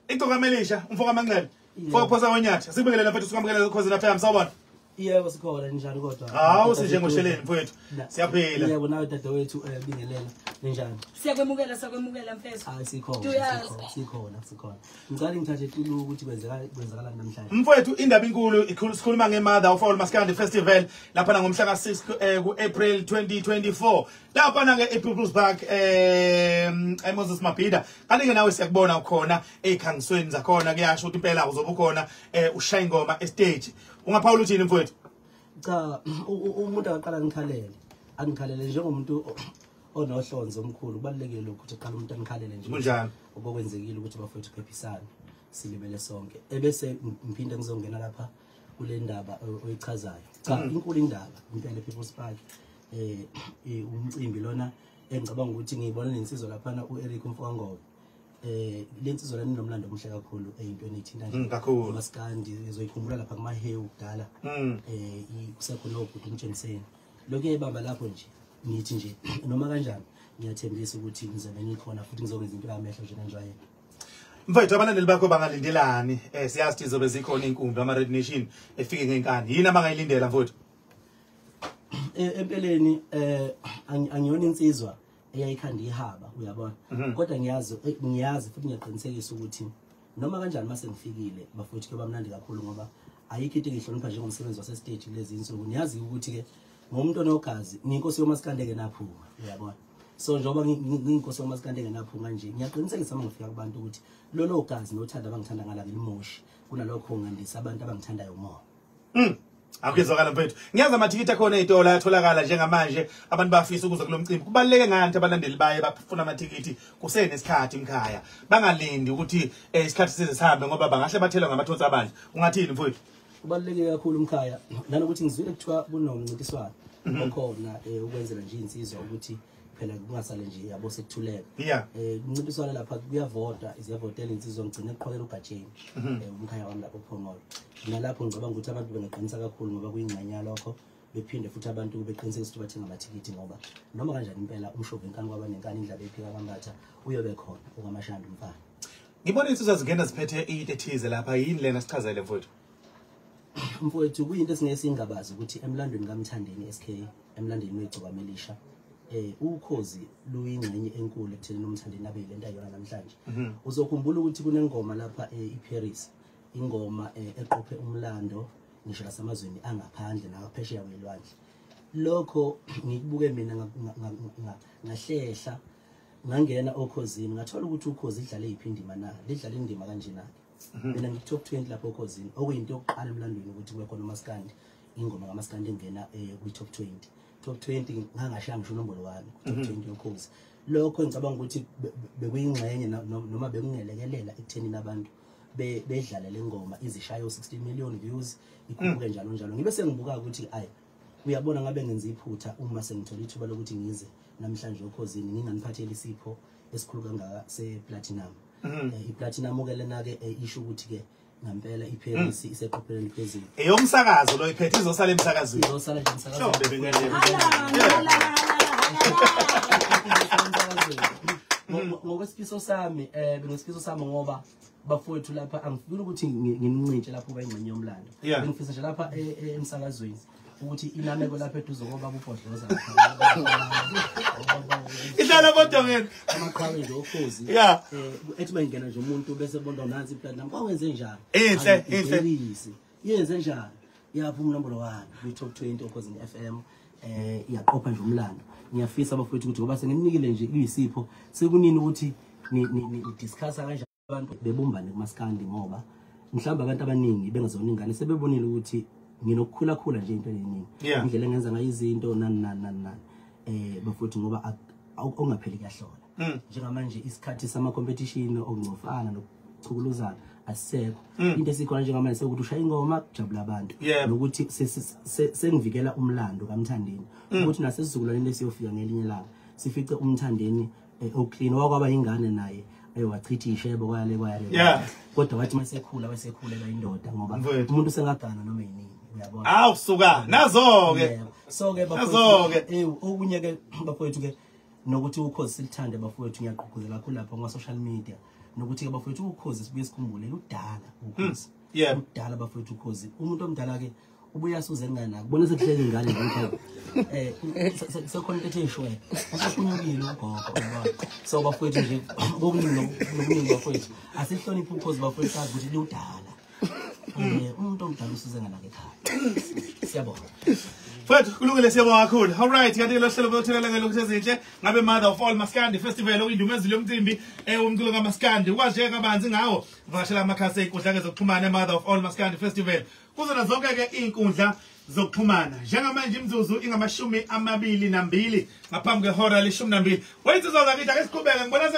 Igcokamelisha umfoka Manqele. Mfoka Phosa Wenyathi. Sikubingelele mfethu, sikwamukele Ukhozini FM, sawubona. Yebo, sikhona, njani kodwa? Hawu, sinjengosheleni mfowethu. Siyaphila. Yebo, nawe dadewethu, bingelela. Ninjani? Siyakwemukela, siyakwemukela mfethu. Hayi, sikhona. Sikhona, sikhona. Ngicela ngithathe itulu ukuthi kwenzakalani namhlanje. Mfowethu, indaba inkulu, sikhuluma nge-Mother of All Maskandi Festival lapha ngomhla ka-6 ku-April 2024. Lapha ke ePeople's Park eMoses Mabhida. Kanti ke nawe siyakubona ukhona ezikhangisweni zakhona, kuyasho ukuthi impela uzobe ukhona ushaya ingoma e-stage. Ungaphawula uthini mfowethu? Cha, umuntu akaqala ngikhalele. Angikhalele njengomuntu onohlonzo omkhulu, kubalulekile lokhu ukuthi aqale umuntu angikhalele nje. Kunjani? Okwenzekile ukuthi bafowethu phephisane, silimele sonke. Ebese ngiphinde ngizongena lapha kule ndaba oyichazayo. Cha, inkulu indaba impela ePeople's Park. Umcimbi lona engicabanga ukuthi ngiyibona nensizwa laphana uEric Mfokangobe. Lensizwa lana inomlando omuhle kakhulu eyintweni ethinta nje kakhulu maskandi, uzoyikhumbula lapha kumahewu kudala. Kusekhona ubhuti umtshengiseni. Lokho eyibamba lapho nje ngithi nje noma kanjani ngiyathembisa ukuthi ngizobe ngikhona futhi ngizokwenza into yamehlo nje kanjwayele. Mfowethu, abalandeli bakho bangalindelani? Siyazi ukuthi izobe zikhona inkumbi ama Red Nation efike ngenkani. Yini abangayilindela mfowethu? Empeleni angiyona insizwa eyayikhanda ihaba, uyabona. Kodwa ngiyazi futhi ngiyaqinisekisa ukuthi noma kanjani mase ngifikile bafowethu kuba mnandi kakhulu, ngoba ayikho into engihlonipha njengomsebenzi wasestage kulezi insuku. Niyazi ukuthi ke ngomuntu onogazi ngiyinkosi yomasikandi engenaphunga, uyabona. So njengoba ngiyinkosi yomasikandi engenaphunga nje, ngiyaqinisekisa uma ngifika kubantu ukuthi lolo gazi nothando abangithanda ngala ngilimoshi, kunalokho ngandisa abantu abangithandayo more. Akuyezwakala mfethu. Ngiyazi amathikithi akhona ey'tolo ayatholakala njengamanje, abantu bafisa ukuza kulo mcimbi. Kubaluleke ngani ukuthi abalandeli baye bafuna amathikithi kusenesikhathi mkhaya, bangalindi ukuthi isikhathi size sihambe ngoba bangahle bathelwe ngamathonsi abandla. Ungathini mfowethu? Kubaluleke kakhulu mkhaya, nanokuthi ngizwile kuthiwa kunomncintiswano okhona ukwenzela nje insizwa ukuthi phela kungasale nje yabo sekuthuleka. Umncintiswano lapha kuyavota, ziyavotela insizwa, ngigcine kuqhokela ugatsheni umkhaya wami lapho Phongolo. Nalapho ngicabanga ukuthi abantu bengaqinisa kakhulu ngoba kuyingxenye yalokho, bephinde futhi abantu beqinisekise ukuthi bathenga amathikithi, ngoba noma kanjani impela umshovi enkani kwabanenkani indlaba ephika kwambatha uyobe khona okwamashanda umfana. Ngibona insizwa zingena ziphethe into ethize lapha, yini lena? Sichazele mfowethu. Mfowethu, kuyinto esingeke singabazi ukuthi emlandweni kaMthandeni SK, emlandweni wegcokamelisha, ukhozi luyingxenye enkulu ekuthenini uMthandeni abe yilento ayiyona namhlanje. Uzokhumbula ukuthi kunengoma lapha eParis, ingoma eqophe umlando ngisho nasemazweni angaphandle naphesheya kwelwandle. Lokho ngikubuke mina ngahlehla ngangena okhozini, ngathola ukuthi ukhozi lidlale yiphi indima na, lidlale indima kanjena. Mina ngiku-top 20 lapho okhozini, okuyinto yokuqala emlandweni ukuthi kube khona umaskandi, ingoma kamaskandi engena kwi-top 20. Top 20 ngangashaya ngisho unombolo wami ku-top 20 yokhozi. Lokho ngicabanga ukuthi bekuyingxenye noma bekungelekelela ekuthenini abantu bedlale le ngoma izishayo 60 million views, ikhuphuke njalo njalo. Ngibe sengibuka ukuthi ayi, uyabona ngabe ngenza iphutha uma sengithola ithuba lokuthi ngize namhlanje okhozini nginganiphatheli isipho esikhulu kangaka se-platinum. I-platinum ke lena ke isho ukuthi ke ngempela iParis iseqophelweni phezulu. Eyomsakazo lo iphethe izosala emsakazweni. Izosala nje emsakazweni. Ngokwesifiso sami, bengisifiso sami ngoba bafowethu lapha angifuni ukuthi ngincintshe lapho kuba ingxenye yomlando. Bengifisa nje lapha emsakazweni ukuthi inameko lapha eduze ngoba ubhodloza. Idlala bodongeni. Amaqhawe nje okhozi. Ethi bayingena nje umuntu bese bonda nansi iplatinum. Kwawenze njani? Inhle, inhle. Yenze njani? Yaphuma unombolo 1 kwi top 20 Okhozini FM. Iyaqopha nje umlando. Ngiyafisa bafowethu ukuthi ngoba senginikile nje kuyisipho sekunini ukuthi ni discuss kanjani abantu bebumbane kumaskandi, ngoba mhlawumbe abantu abaningi bengazona ingane sebebonile ukuthi nginokukhula khula nje into eningi, indlela engenza ngayo izinto nani nani nani nani. Bafowethu ngoba okungapheli kuyahlola. Njengamanje isikhathi sama competition okungcofana nokuchukuluzana asisekho. Into esikhona njengamanje sekuthi ushaya ingoma kujabula abantu, nokuthi sengivikela umlando kaMthandeni ukuthi nasesizukulwaneni esiyofika ngelinye ilanga sifice uMthandeni oclean wakwaba ingane naye wachitha ishebo kwale kwale. Kodwa wathi masekhula wasekhulela indoda, ngoba umuntu usengagana noma yini, uyabona. Awu suka nazo ke. So ke bafowethu, okunye ke bafowethu ke Nokuthi ukhozi silithande bafowethu, ngiyagqugquzela kakhulu lapha kuma social media. Nokuthi ke bafowethu ukhozi sibuye sikhumbule ludala ukhozi. Ludala bafowethu ukhozi. Umuntu omdala ke ubuya suze enganaki. Kubona sekuhleli ingane nje. Sekhona into ethe ishwe. Usephunyukile ugogo yabona. So bafowethu nje kokuningi nokuningi bafowethu. Asihloniphe ukhozi bafowethu, sazi ukuthi ludala. Umuntu omdala usuze enganaki ekhaya. Siyabonga. Mfethu, kulungile, siyabonga kakhulu. All right, kanti lo hlelo botholela ngelokuthi ezinhle ngabe Mother of All Maskandi Festival, okuyindumezulu yomcimbi womculo kaMaskandi. Ukwazi kabanzi ngawo, vakashela amakhasi ey'nkundla zokuxhumana Mother of All Maskandi Festival. Kuzona zonke ke iy'nkundla zokuxhumana. Njengamanje imizuzu ingamashumi amabili nambili ngaphambi kwehora leshumi nambili. Weyinsizwa zakithi, ake siqhubeke ngibona.